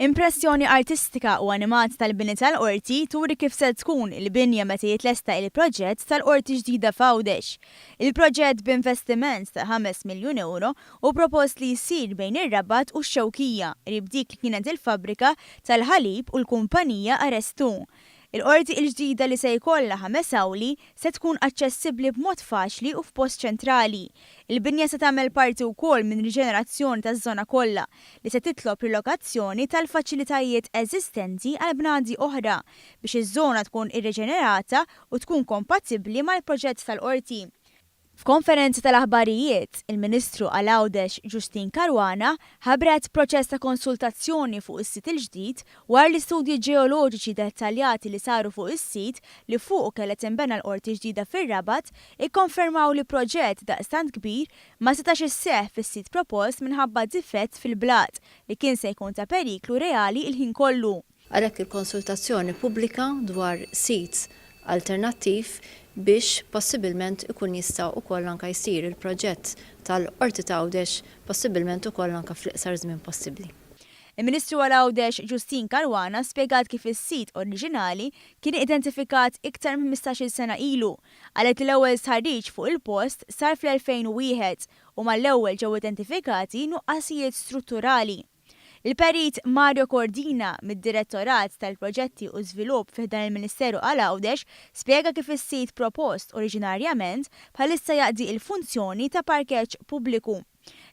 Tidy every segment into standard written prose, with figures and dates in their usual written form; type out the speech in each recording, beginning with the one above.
Impressjoni artistika u animat tal-bini tal-Qorti turi kif se tkun il-binja meta jitlesta il-proġett tal-Qorti ġdida f'Għawdex. Il-proġett b'investiment ta' 5 miljun ewro hu propost li jsir bejn ir-Rabat u x-Xewkija, qrib dik li kienet il-fabbrika tal-ħalib u l-kumpanija Arestu. Il-Qorti il-ġdida li se jkollha ħames awli se tkun aċċessibbli b'mod faċli u f'post ċentrali. Il-binja se tagħmel parti wkoll minn riġenerazzjoni taż-żona kollha li se titlob rilokazzjoni tal-faċilitajiet eżistenti għal bnadi oħra biex iż-żona tkun irriġenerata u tkun kompatibbli mal-proġett tal-Qorti. F'konferenza tal-aħbarijiet, il-Ministru għal Għawdex Justyne Caruana ħabbret proċess ta' konsultazzjoni fuq is-sit il-ġdid wara li studji ġeoloġiċi dettaljati li saru fuq is-sit li fuqu kellha tinbena l-Qorti ġdida fir-Rabat ikkonfermaw li proġett daqstant kbir ma setax isseħħ fis-sit propost minħabba difett fil-blat li kien se jkun ta' periklu reali l-ħin kollu. Għalhekk il-konsultazzjoni pubblika dwar sit alternattiv biex possibilment ikun jista' ukoll anke jsir il-proġett tal-Qorti t'Għawdex possibilment ukoll anke fl-iqsar żmien possibbli. Il-Ministru għal Għawdex Justyne Caruana spjegat kif is-sit oriġinali kien identifikat iktar minn 15-il sena ilu. Qalet li l-ewwel stħarriġ fuq il-post sar fl-2001 u mal-ewwel ġew identifikati nuqqasijiet strutturali. Il-Perit Mario Cordina mid-Direttorat tal-Proġetti u Żvilupp fi ħdan il-Ministeru għal Għawdex spjega kif is-sit propost oriġinarjament bħalissa jaqdi il-funzjoni ta' parkeġġ pubbliku.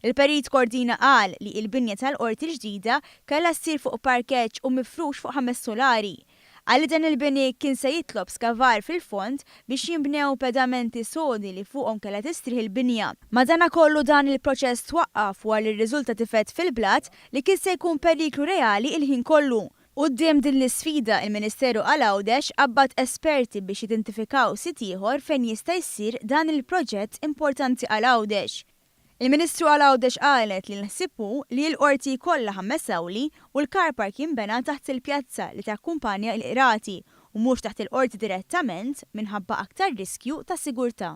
Il-Perit Cordina qal li il-binja tal-Qorti l-ġdida kellha ssir fuq parkeġġ u mifrux fuq ħames sulari. Qal li dan il-bini kien se jitlob skavar fil-fond biex jinbnew pedamenti sodi li fuqhom kellha tistrieħ il-binja. Madanakollu dan il-proċess twaqqaf wara li rriżulta difett fil-blat li kien se jkun periklu reali il-ħin kollu. Quddiem din l-isfida, il-Ministeru għal Għawdex qabbad esperti biex jidentifikaw sit ieħor fejn jista' jsir dan il-proġett importanti għal Għawdex. Il-Ministru għal Għawdex qalet li l-ħsieb hu li l-Qorti jkollha ħames awli u l-car park jinbena taħt il-pjazza li takkumpanja l-Qrati u mhux taħt il-Qorti direttament minħabba aktar riskju ta' sigurtà.